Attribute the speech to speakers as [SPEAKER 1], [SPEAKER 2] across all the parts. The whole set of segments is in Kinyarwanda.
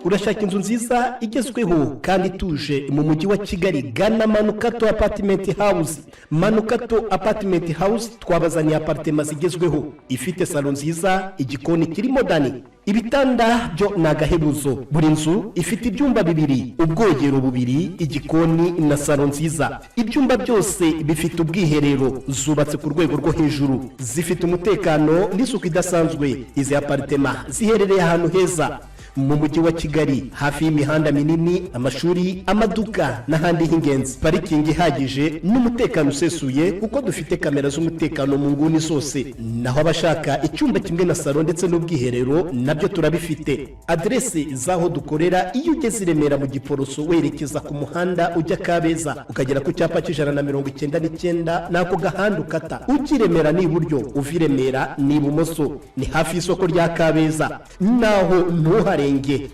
[SPEAKER 1] Urashaka inzu nziza igezweho kandi ituje mu mujyi wa Kigali? Gana Manukato Apartment House. Manukato Apartment House twabazaniye apartema zigezweho, ifite salo nziza, igikoni kirimo modern, ibitanda byo ni agahebuzo. Buri nzu ifite ibyumba bibiri, ubwogero bubiri, igikoni na salo nziza. Ibyumba byose bifite ubwiherero. Zubatse ku rwego rwo hejuru, zifite umutekano n'isuku idasanzwe. Izi aparitema ziherereye ahantu heza mu mujyi wa Kigali, hafi y'imihanda minini, amashuri, amaduka n'ahandi h'ingenzi, parikingi ihagije n'umutekano usesuye kuko dufite kamera z'umutekano mu nguni zose. Naho abashaka icyumba kimwe na salo ndetse n'ubwiherero, nabyo turabifite. Aderesi z'aho dukorera: iyo ugeze i Remera mu Giporoso, werekeza ku muhanda ujya Kabeza, ukagera ku cyapa cy'199, n'ako gahanda ukata ujya i Remera ni iburyo, uva i Remera ni ibumoso, ni hafi y'isoko rya Kabeza. Naho ntuharenge.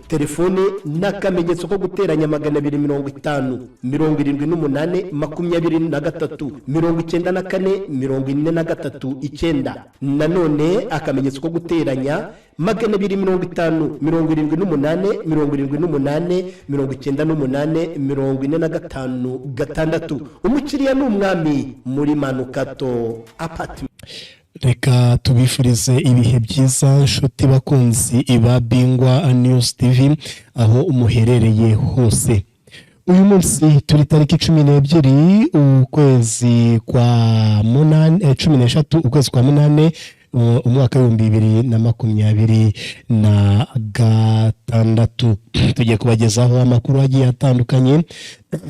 [SPEAKER 1] Telefone n'akamenyetso ko guteranya 250 78 23 94 43 9. Nanone akamenyetso ko guteranya 250 78 78 98 45 6. Umukiriya ni umwami muri Manukato Apartment.
[SPEAKER 2] Reka tubifurize ibihe byiza, nshuti bakunzi ba Bingwa News TV, aho umuherereye hose. Uyu munsi turi tariki 12 ukwezi kwa munani, 13 ukwezi kwa munani, umwaka w'2026. Tugiye kubagezaho amakuru agiye atandukanye,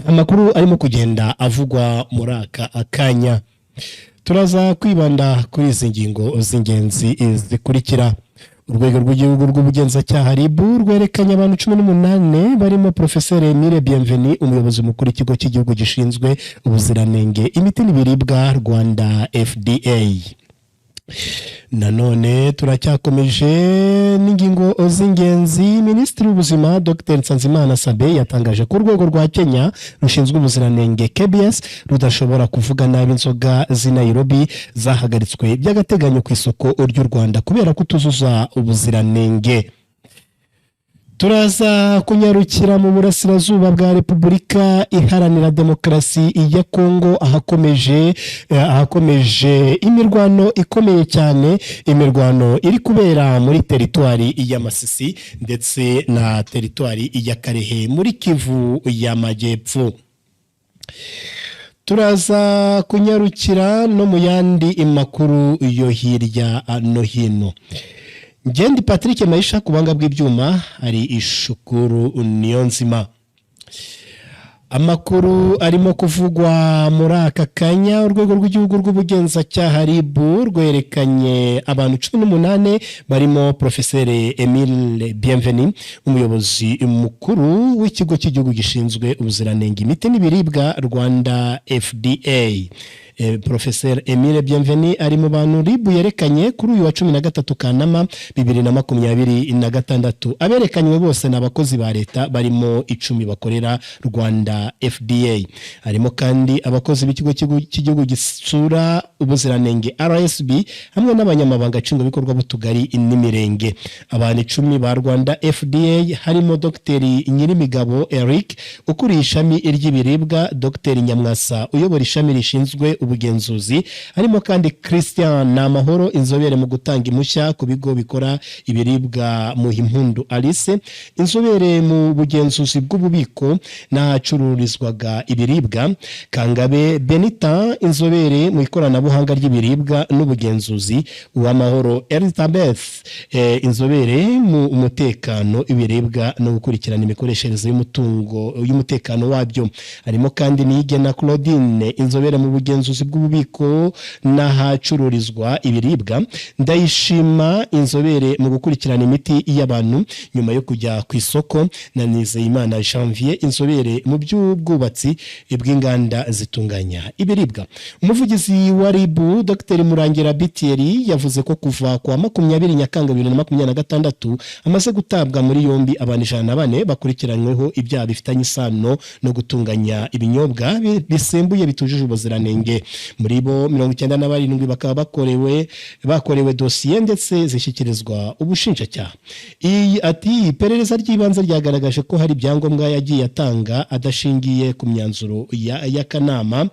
[SPEAKER 2] amakuru arimo kugenda avugwa muri aka akanya. Turaza kwibanda kuri izi ngingo z'ingenzi zikurikira: Urwego rw'Igihugu rw'Ubugenzacyaha, RIB, rwerekanye abantu 18 barimo Porofeseri Emile Bienvenu, umuyobozi mukuru w'Ikigo cy'Igihugu gishinzwe Ubuziranenge, Imiti n'Ibiribwa, Rwanda FDA. Nanone turacyakomeje n'ingingo z'ingenzi. Minisitiri w'Ubuzima, Dr Nsanzimana Sabin, yatangaje ko urwego rwa Kenya rushinzwe ubuziranenge, KBS, rudashobora kuvuga nabi inzoga z'i Nairobi zahagaritswe by'agateganyo ku isoko ry'u Rwanda kubera kutuzuza ubuziranenge. Turaza kunyarukira mu burasirazuba bwa Repubulika Iharanira Demokarasi ya Kongo, ahakomeje imirwano ikomeye cyane, imirwano iri kubera muri teritwari ya Masisi ndetse na teritwari ya Kalehe muri Kivu y'Amajyepfo. Turaza kunyarukira no mu yandi makuru yo hirya no hino. Ngendi Patrick Mayisha, ku buhanga bw'ibyuma hari Ishukuru Niyonzima. Amakuru arimo kuvugwa muri aka kanya: Urwego rw'Igihugu rw'Ubugenzacyaha, RIB, rwerekanye abantu 18 barimo Porofeseri Emile Bienvenu, umuyobozi mukuru w'Ikigo cy'Igihugu gishinzwe Ubuziranenge, Imiti n'Ibiribwa, Rwanda FDA. Professeur Emile Bienvenu ari mu bantu RIB yerekanye kuri uyu wa 13 Kanama 2026. Aberekanywe bose ni abakozi ba leta barimo 10 bakorera Rwanda FDA. Harimo kandi abakozi b'Ikigo cy'Igihugu gisura Ubuziranenge, RSB, hamwe n'abanyamabanga nshingwabikorwa b'utugari n'imirenge. Abantu 10 ba Rwanda FDA harimo Dr Nyirimigabo Eric ukuriye ishami ry'ibiribwa, Dr Nyamwasa uyobora ishami rishinzwe ubugenzuzi. Harimo kandi Christian Namahoro, inzobere mu gutanga impushya ku bigo bikora ibiribwa, Muhimpundu Alice, inzobere mu bugenzuzi bw'ububiko n'ahacururizwaga ibiribwa, Kangabe Benita, inzobere mu ikoranabuhanga ry'ibiribwa n'ubugenzuzi, Uwamahoro Elizabeth, inzobere mu umutekano ibiribwa no gukurikirana imikoreshereze y'umutungo y'umutekano wabyo. Harimo kandi Niyigena Claudine, inzobere mu bugenzuzi bw'ububiko n'ahacururizwa ibiribwa, Ndayishima, inzobere mu gukurikirana imiti y'abantu nyuma yo kujya ku isoko, na Nizeyimana Janvier, inzobere mu by'ubwubatsi bw'inganda zitunganya ibiribwa. Umuvugizi wa RIB, Dr Murangira Bitieri, yavuze ko kuva ku wa 20 Nyakanga 2026 amaze gutabwa muri yombi abantu 104 bakurikiranyweho ibyaha bifitanye isano no gutunganya ibinyobwa bisembuye bitujuje ubuziranenge. Muri bo 97 bakaba bakorewe dosiye ndetse zishyikirizwa ubushinjacyaha. Iyi ati iperereza ry'ibanze ryagaragaje ko hari ibyangombwa yagiye atanga adashingiye ku myanzuro y'akanama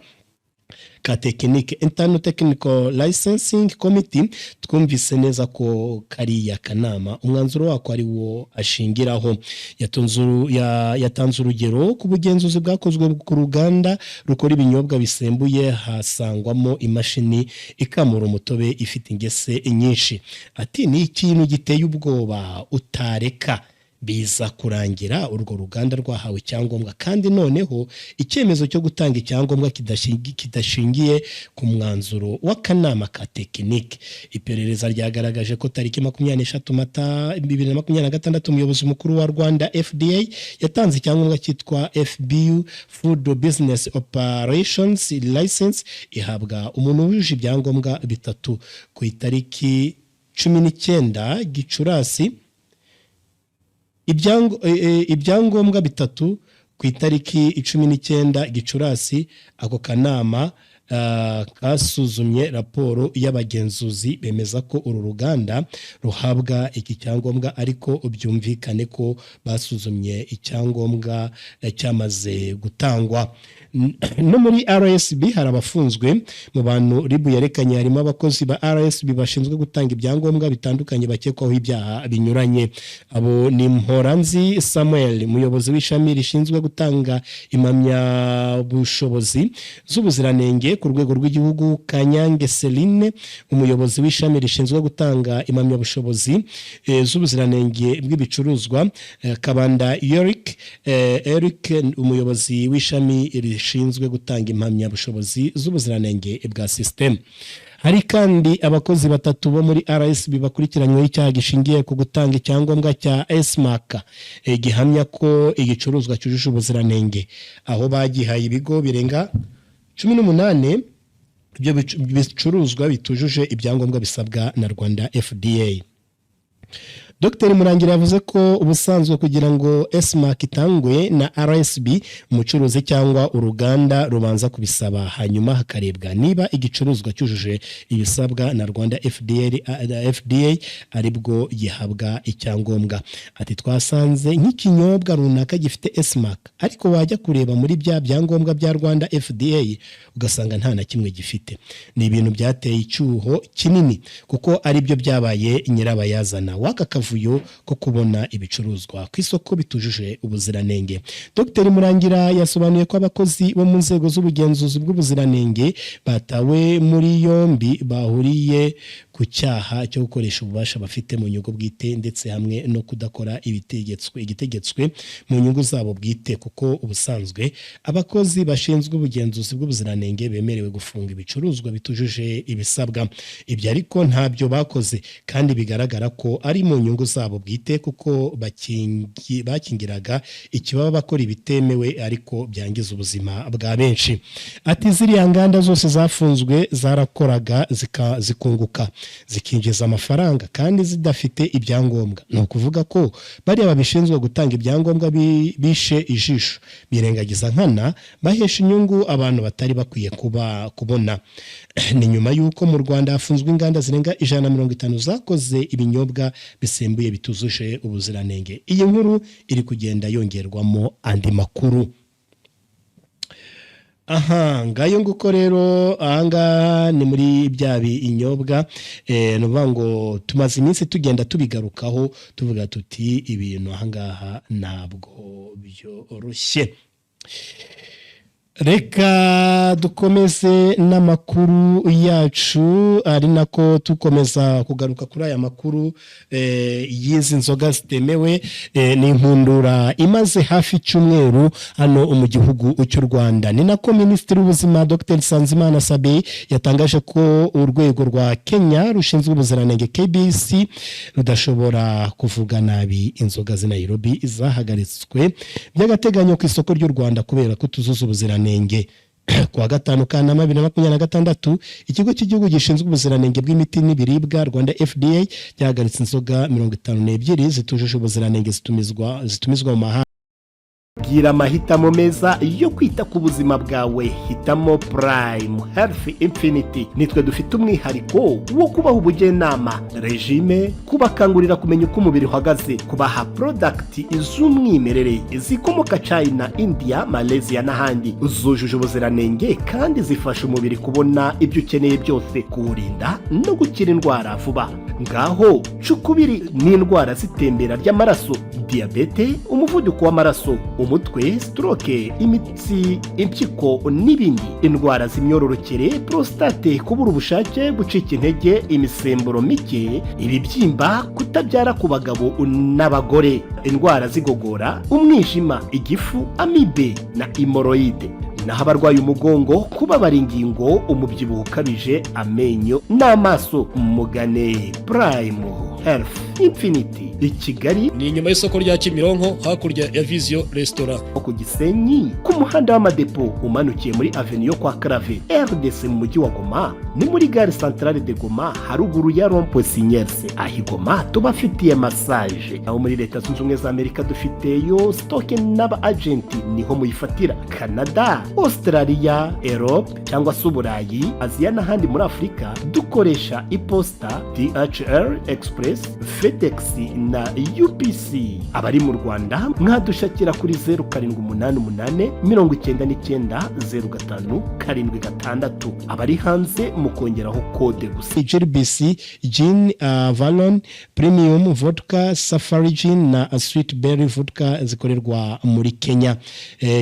[SPEAKER 2] ka tekinike, Internal Technical Licensing Committee. Twumvise neza ko kariya kanama umwanzuro wako ari wo ashingiraho. Yatanze urugero ku bugenzuzi bwakozwe ku ruganda rukora ibinyobwa bisembuye, hasangwamo imashini ikamura umutobe ifite ingese nyinshi. Ati ni ikintu giteye ubwoba utareka, biza kurangira urwo ruganda rwahawe icyangombwa, kandi noneho icyemezo cyo gutanga icyangombwa kidashingiye ku mwanzuro w'akanama ka tekinike. Iperereza ryagaragaje ko tariki 23 Mata 2026 umuyobozi mukuru wa Rwanda FDA yatanze icyangombwa cyitwa FBU, Food Business Operations License, ihabwa umuntu wujuje ibyangombwa bitatu. Ku itariki 19 Gicurasi ibyangombwa bitatu, ku itariki 19 Gicurasi ako kanama kasuzumye raporo y'abagenzuzi, bemeza ko uru ruganda ruhabwa iki cyangombwa, ariko byumvikane ko basuzumye icyangombwa cyamaze gutangwa. No muri RSB hari abafunzwe. Mu bantu RIB yerekanye harimo abakozi ba RSB bashinzwe gutanga ibyangombwa bitandukanye bakekwaho ibyaha binyuranye. Abo ni Mporanzi Samuel, umuyobozi w'ishami rishinzwe gutanga impamyabushobozi z'ubuziranenge ku rwego rw'igihugu, Kanyange Celine, umuyobozi w'ishami rishinzwe gutanga impamyabushobozi z'ubuziranenge bw'ibicuruzwa, Kabanda Eric, umuyobozi w'ishami rishinzwe gutanga impamyabushobozi z'ubuziranenge bwa sisiteme. Hari kandi abakozi batatu bo muri RSB bakurikiranyweho icyaha gishingiye ku gutanga icyangombwa cya S-Mark gihamya ko igicuruzwa cyujuje ubuziranenge, aho bagihaye ibigo birenga 18 ibyo bicuruzwa bitujuje ibyangombwa bisabwa na Rwanda FDA. Dr Murangira yavuze ko ubusanzwe kugira ngo S-Mark itangwe na RSB, umucuruzi cyangwa uruganda rubanza kubisaba, hanyuma hakarebwa niba igicuruzwa cyujuje ibisabwa na Rwanda FDA, aribwo gihabwa icyangombwa. Ati twasanze nk'ikinyobwa runaka gifite S-Mark, ariko wajya kureba muri bya byangombwa bya Rwanda FDA ugasanga nta na kimwe gifite. Ni ibintu byateye icyuho kinini, kuko aribyo byabaye nyirabayazana w'aka kavuyo ko kubona ibicuruzwa ku isoko bitujuje ubuziranenge. Dr Murangira yasobanuye ko abakozi bo mu nzego z'ubugenzuzi bw'ubuziranenge batawe muri yombi bahuriye ku cyaha cyo gukoresha ububasha bafite mu nyungu bwite, ndetse hamwe no kudakora igitegetswe mu nyungu zabo bwite, kuko ubusanzwe abakozi bashinzwe ubugenzuzi bw'ubuziranenge bemerewe gufunga ibicuruzwa bitujuje ibisabwa. Ibyo ariko ntabyo bakoze, kandi bigaragara ko ari mu nyungu zabo bwite, kuko bakingiraga ikibaba bakora ibitemewe ariko byangiza ubuzima bwa benshi. Ati ziriya nganda zose zafunzwe zarakoraga, zikunguka, zikinjiza amafaranga kandi zidafite ibyangombwa. Ni ukuvuga ko bariya babishinzwe gutanga ibyangombwa bishe ijisho, birengagiza nkana, bahesha inyungu abantu batari bakwiye kuba kubona. Ni nyuma y'uko mu Rwanda hafunzwe inganda zirenga 150 zakoze ibinyobwa bisembuye bitujuje ubuziranenge. Iyi nkuru iri kugenda yongerwamo andi makuru. Aha ngayo nguko rero, ahangaha ni muri bya binyobwa. Ni ukuvuga ngo tumaze iminsi tugenda tubigarukaho, tuvuga tuti ibintu ahangaha ntabwo byoroshye. Reka dukomeze n'amakuru yacu, ari nako dukomeza kugaruka kuri aya makuru y'izi nzoga zitemewe. Ni inkundura imaze hafi icyumweru hano mu gihugu cy'u Rwanda. Ni nako Minisitiri w'Ubuzima Dr Nsanzimana Sabin yatangaje ko urwego rwa Kenya rushinzwe ubuziranenge, KBC, rudashobora kuvuga nabi inzoga z'i Nairobi zahagaritswe by'agateganyo ku isoko ry'u Rwanda kubera kutuzuza ubuziranenge. Kuwa gatanu Kanama 2026, ikigo cy'igihugu gishinzwe ubuziranenge bw'imiti n'ibiribwa, Rwanda FDA, cyahagaritse inzoga 52 zitujuje ubuziranenge zitumizwa mu mahanga.
[SPEAKER 1] Gira amahitamo meza yo kwita ku buzima bwawe. Hitamo Prime Health Infinity. Nitwe dufite umwihariko wo kubaha ubujyanama, régime, kubakangurira kumenya uko umubiri uhagaze, kubaha product z'umwimerere zikomoka China, India, Malaysia n'ahandi, zujuje ubuziranenge kandi zifasha umubiri kubona ibyo ukeneye byose, kuwurinda no gukira indwara vuba. Ngaho cukubiri n'indwara z'itembera ry'amaraso, diyabete, umuvuduko w'amaraso, umutwe, stroke, imitsi, impyiko n'ibindi, indwara z'imyororokere, prostate, kubura ubushake, gucika intege, imisemburo mike, ibibyimba, kutabyara ku bagabo n'abagore, indwara z'igogora, umwijima, igifu, amibe na hémorroïdes. Naho abarwaye umugongo, kubabara ingingo, umubyibuho ukabije, amenyo n'amaso, mugane Prime Health Infinity i Kigali.
[SPEAKER 3] Ni inyuma y'isoko rya Kimironko, hakurya ya Vision Restaurant.
[SPEAKER 1] Ku Gisenyi, ku muhanda w'Amadepo, umanukiye muri avenue yo kwa Clave RDC. Mu mujyi wa Goma ni muri gare centrale de Goma, haruguru ya rond-point Sinyerse. Aho i Goma tubafitiye massage. Aho muri Leta Zunze Ubumwe za Amerika dufiteyo stock n'aba agent, niho muyifatira. Canada, Australia, Europe cyangwa se Uburayi, Aziya n'ahandi muri Afurika, dukoresha iposita, DHL Express, FedEx na UPC. Abari mu Rwanda mwadushakira kuri 0788 99 05 76. Abari hanze mukongeraho kode gusa.
[SPEAKER 2] JBC Gin, Valon Premium Vodka, Safari Gin na Sweet Berry Vodka zikorerwa muri Kenya.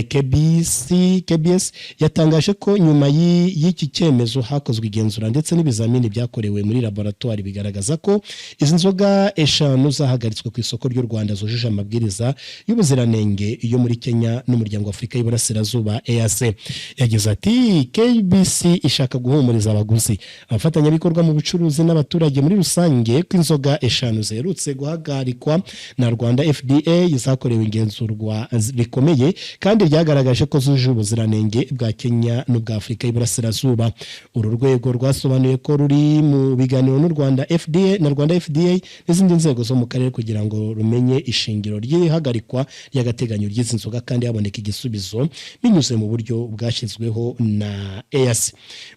[SPEAKER 2] KBC, KBS yatangaje ko nyuma y'iki cyemezo hakozwe igenzura ndetse n'ibizamini byakorewe muri laboratoire bigaragaza ko izi nzoga eshanu zahagaritswe ku isoko ry'u Rwanda zujuje amabwiriza y'ubuziranenge yo muri Kenya n'Umuryango wa Afurika y'Iburasirazuba, EAC. Yagize ati: "KBC ishaka guhumuriza abaguzi, abafatanyabikorwa mu bucuruzi n'abaturage muri rusange ko inzoga eshanu ziherutse guhagarikwa na Rwanda FDA zakorewe igenzurwa rikomeye kandi ryagaragaje ko zujuje ubuziranenge bwa Kenya n'ubwa Afurika y'Iburasirazuba." Uru rwego rwasobanuye ko ruri mu biganiro n'u Rwanda FDA na Rwanda FDA n'izindi nzego zo mu karere kugira ngo rumenye ishingiro ry'ihagarikwa ry'agateganyo ry'izi nzoga kandi haboneka igisubizo binyuze mu buryo bwashyizweho na EAC.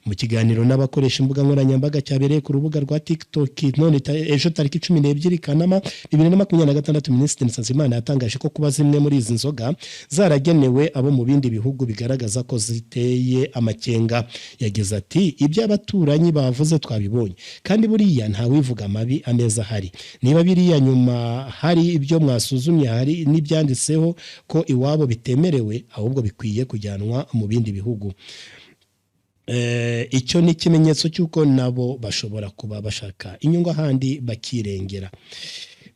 [SPEAKER 2] Mu kiganiro n'abakoresha imbuga nkoranyambaga cyabereye ku rubuga rwa TikTok none ejo tariki 12 Kanama 2026, Minisitiri Nsanzimana yatangaje ko kuba zimwe muri izi nzoga zaragenewe abo mu bindi bihugu bigaragaza ko ziteye amakenga. Yagize ati: "Ibyo abaturanyi bavuze twabibonye, kandi buriya ntawivuga amabi ameza ahari. Niba biriya nyuma hari ibyo mwasuzumye, hari n'ibyanditseho ko iwabo bitemerewe, ahubwo bikwiye kujyanwa mu bindi bihugu, icyo ni ikimenyetso cy'uko nabo bashobora kuba bashaka inyungu ahandi bakirengera."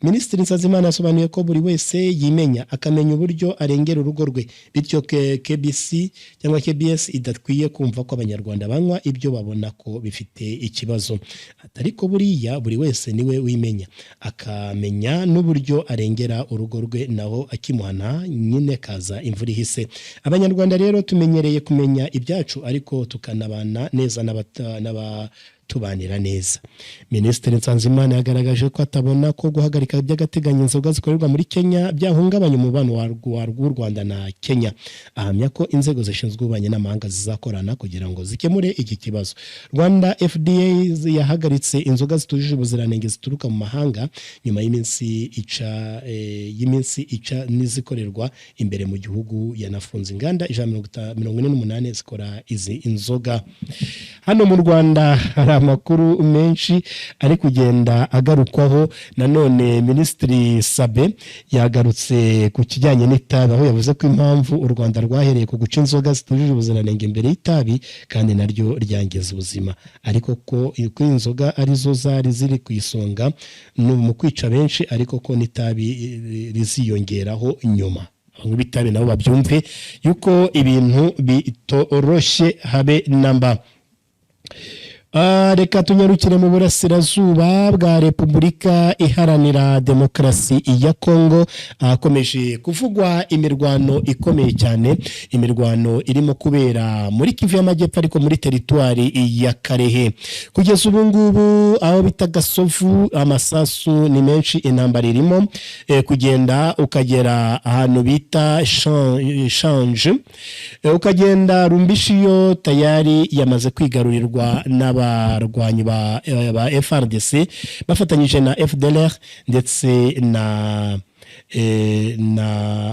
[SPEAKER 2] Minisitiri Nsanzimana yasobanuye ko buri wese yimenya, akamenya uburyo arengera urugo rwe, bityo KBC cyangwa KBS idakwiye kumva ko Abanyarwanda banywa ibyo babona ko bifite ikibazo. Ariko buriya buri wese niwe wimenya, akamenya n'uburyo arengera urugo rwe, naho akimuhana nyine kaza imvura ihise. Abanyarwanda rero tumenyereye kumenya ibyacu, ariko tukanabana neza n'aba tubanira neza. Minisitiri Nsanzimana yagaragaje ko atabona ko guhagarika by'agateganyo inzoga zikorerwa muri Kenya byahungabanya umubano w'u Rwanda na Kenya, ahamya ko inzego zishinzwe ububanyi n'amahanga zizakorana kugira ngo zikemure iki kibazo. Rwanda FDA yahagaritse inzoga zitujuje ubuziranenge zituruka mu mahanga nyuma y'iminsi ica n'izikorerwa imbere mu gihugu. Yanafunze inganda 148 zikora izi inzoga. Hano mu Rwanda hari amakuru menshi ari kugenda agarukwaho. Nanone Minisitiri Sabe yagarutse ku kijyanye n'itabi, aho yavuze ko impamvu u Rwanda rwahereye ku guca inzoga zitujuje ubuziranenge mbere y'itabi kandi naryo ryangiza ubuzima, ariko ko inzoga arizo zari ziri ku isonga mu kwica benshi, ariko ko n'itabi riziyongeraho nyuma. Abanywi b'itabi nabo babyumve yuko ibintu bitoroshye habe namba. Reka tunyarukire mu burasirazuba bwa Repubulika Iharanira Demokarasi ya Kongo, ahakomeje kuvugwa imirwano ikomeye cyane, imirwano irimo kubera muri Kivu y'Amajyepfo, ariko muri teritwari ya Kalehe. Kugeza ubu ngubu, aho bita Gasovu, amasasu ni menshi, intambara irimo kugenda, ukagera ahantu bita Shanje, ukagenda Rumbishiyo, tayari yamaze kwigarurirwa n'abarwanyi ba FARDC bafatanyije na FDLR ndetse na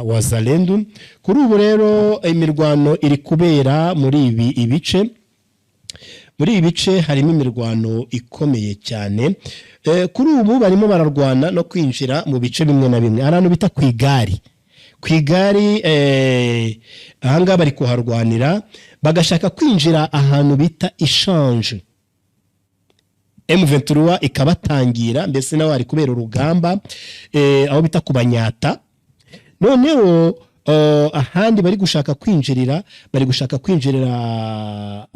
[SPEAKER 2] Wazalendu. Kuri ubu rero imirwano iri kubera muri ibi ibice. Muri ibi bice harimo imirwano ikomeye cyane. Kuri ubu barimo bararwana no kwinjira mu bice bimwe na bimwe. Hari ahantu bita ku igari, ku igari, ahangaha bari kuharwanira, bagashaka kwinjira ahantu bita Ishanje, M23 ikabatangira. Mbese nawe hari kubera urugamba aho bita ku Banyata. Noneho ahandi bari gushaka kwinjirira, bari gushaka kwinjirira,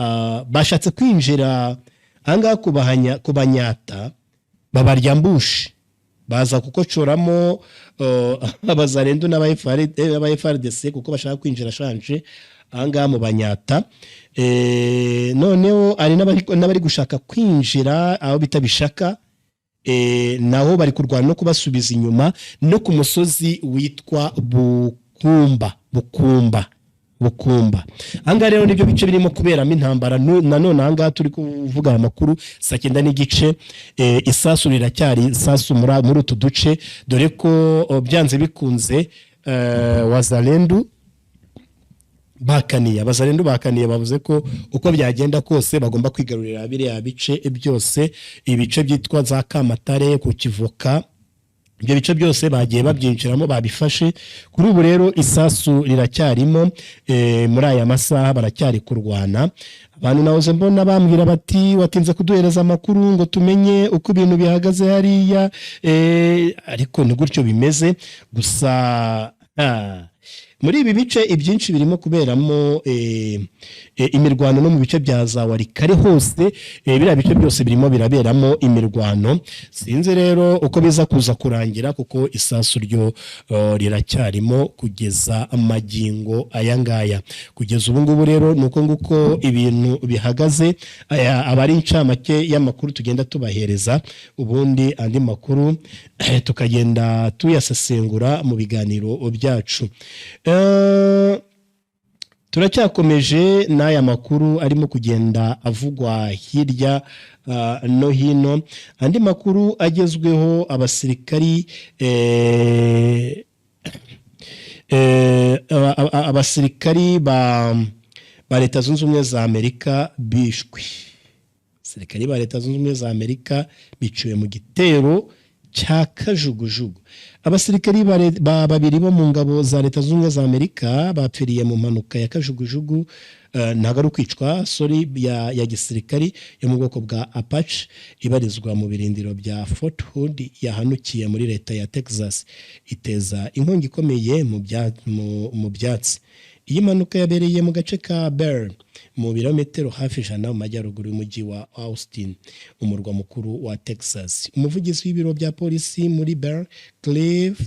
[SPEAKER 2] bashatse kwinjira ahangaha ku Banyata, babarya ambush, baza kukocoramo abazarendu n'aba FARDC, kuko bashaka kwinjira Shanje ahangaha mu Banyata. Noneho hari n'abari gushaka kwinjira aho bita Bishaka, naho bari kurwana no kubasubiza inyuma, no ku musozi witwa Bukumba, Bukumba, Bukumba. Ahangaha rero nibyo bice birimo kuberamo intambara. Nanone ahangaha turi kuvuga aya makuru saa 9:30, isasu riracyari isasu muri utu duce, dore ko byanze bikunze Wazalendu bakaniye, Abazarendu bakaniye, bavuze ko uko byagenda kose bagomba kwigarurira biriya bice byose, ibice byitwa za Kamatare, ku Kivoka. Ibyo bice byose bagiye babyinjiramo, babifashe. Kuri ubu rero isasu riracyarimo, muri aya masaha baracyari kurwana. Abantu nahoze mbona bambwira bati: "Watinze kuduhereza amakuru ngo tumenye uko ibintu bihagaze hariya." Ariko ni gutyo bimeze gusa. Muri ibi bice ibyinshi birimo kuberamo imirwano, no mu bice bya za Walikale hose, biriya bice byose birimo biraberamo imirwano. Sinzi rero uko biza kuza kurangira, kuko isasu ryo riracyarimo kugeza amagingo aya ngaya. Kugeza ubu ngubu rero ni uko nguko ibintu bihagaze. Aya aba ari incamake y'amakuru tugenda tubahereza, ubundi andi makuru tukagenda tuyasesengura mu biganiro byacu. Turacyakomeje n'aya makuru arimo kugenda avugwa hirya no hino. Andi makuru agezweho, abasirikari ba Leta Zunze Ubumwe za Amerika bishwe. Abasirikari ba Leta Zunze Ubumwe za Amerika biciwe mu gitero cya kajugujugu. Abasirikari babiri bo mu ngabo za Leta Zunze Ubumwe za Amerika bapfiriye mu mpanuka ya kajugujugu, ntabwo ari ukwicwa, sorry, ya gisirikari yo mu bwoko bwa Apache ibarizwa mu birindiro bya Fort Hood, yahanukiye muri leta ya Texas, iteza inkongi ikomeye mu byatsi. Iyi mpanuka yabereye mu gace ka Bear, mu birometero hafi 100 mu majyaruguru y'umujyi wa Austin, umurwa mukuru wa Texas. Umuvugizi w'ibiro bya polisi muri Bear, Cliff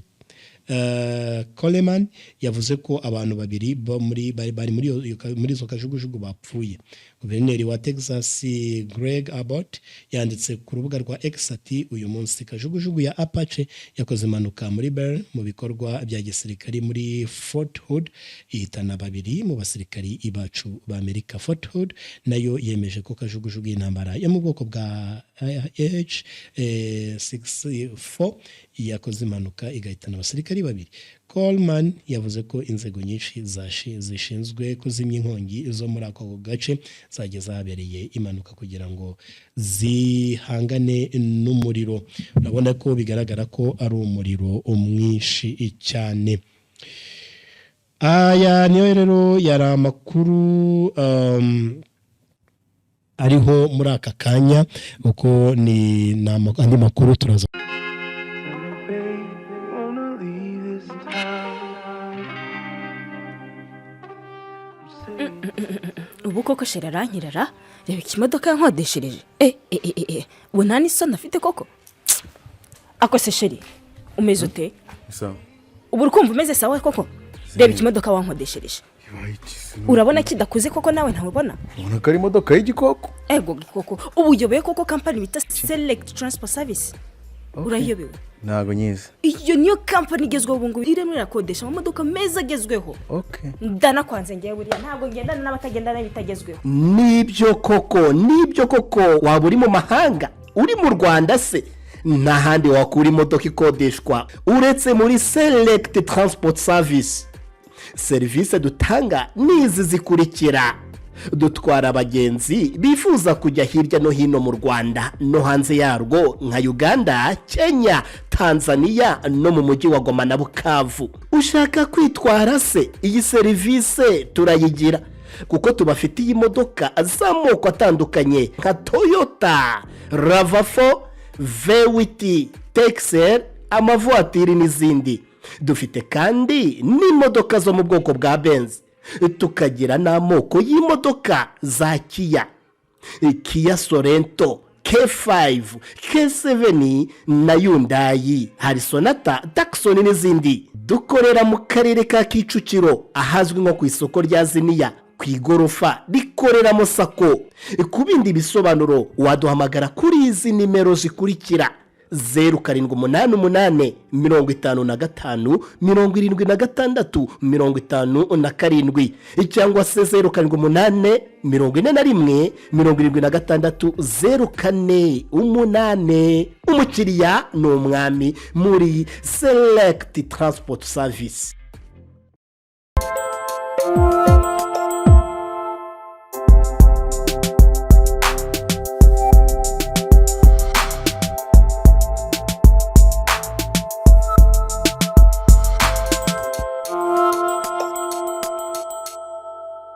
[SPEAKER 2] Coleman, yavuze ko abantu babiri bo muri bari muri izo kajugujugu bapfuye. Guverineri wa Texas, Greg Abbott, yanditse ku rubuga rwa X ati: "Uyu munsi kajugujugu ya Apache yakoze impanuka muri Bear mu bikorwa bya gisirikari muri Fort Hood, ihitana babiri mu basirikari bacu ba Amerika." Fort Hood nayo yemeje ko kajugujugu y'intambara yo mu bwoko bwa AH-64 yakoze impanuka igahitana abasirikari babiri. Coleman yavuze ko inzego nyinshi zishinzwe kuzimya inkongi zo muri ako gace zageze ahabereye impanuka kugira ngo zihangane n'umuriro. Urabona ko bigaragara ko ari umuriro mwinshi cyane. Aya niyo rero yari amakuru ariho muri aka kanya, kuko ni andi makuru turaza
[SPEAKER 4] Tell me, babe, wanna leave this town. I'm saying
[SPEAKER 5] Ubu koko chéri arankirara. Reba ikimodoka yankodeshereje. E e e e e, ubu nta n'isoni afite koko. Ako se chéri, umeze ute?
[SPEAKER 6] Sawa.
[SPEAKER 5] Ubu uri kumva umeze sawa koko? Reba ikimodoka wankodeshereje, urabona kidakuze koko? Nawe ntabibona?
[SPEAKER 6] Ubona ko ari imodoka y'igikoko.
[SPEAKER 5] Ego gikoko. Ubu uyobewe koko kampani bita Select Transport Service? Urayiyobewe?
[SPEAKER 6] Ntabwo nyizi.
[SPEAKER 5] Iyo niyo kampani igezweho ubu ngubu, irimo irakodesha amamodoka meza agezweho. Ndanakwanze ngewe, buriya ntabwo ngendana n'abatagendana n'ibitagezweho.
[SPEAKER 1] Nibyo koko, nibyo koko. Waba uri mu mahanga, uri mu Rwanda se, nta handi wakura imodoka ikodeshwa uretse muri Select Transport Service. Serivisi dutanga ni izi zikurikira: dutwara abagenzi bifuza kujya hirya no hino mu Rwanda no hanze yarwo, nka Uganda, Kenya, Tanzania no mu mujyi wa Goma na Bukavu. Ushaka kwitwara se? Iyi serivisi turayigira kuko tubafitiye imodoka z'amoko atandukanye nka Toyota RAV4, V8 Texel, amavuwatiri n'izindi. Dufite kandi n'imodoka zo mu bwoko bwa Benz, tukagira n'amoko y'imodoka za Kia, Kia Sorento, K5, K7 na Hyundai. Hari Sonata, Tucson n'izindi. Dukorera mu karere ka Kicukiro, ahazwi nko ku isoko rya Ziniya, ku igorofa rikoreramo SACCO. Ku bindi bisobanuro waduhamagara kuri izi nimero zikurikira: 0788557657, cyangwa se 0784176048. Umukiriya ni umwami muri Select Transport Service.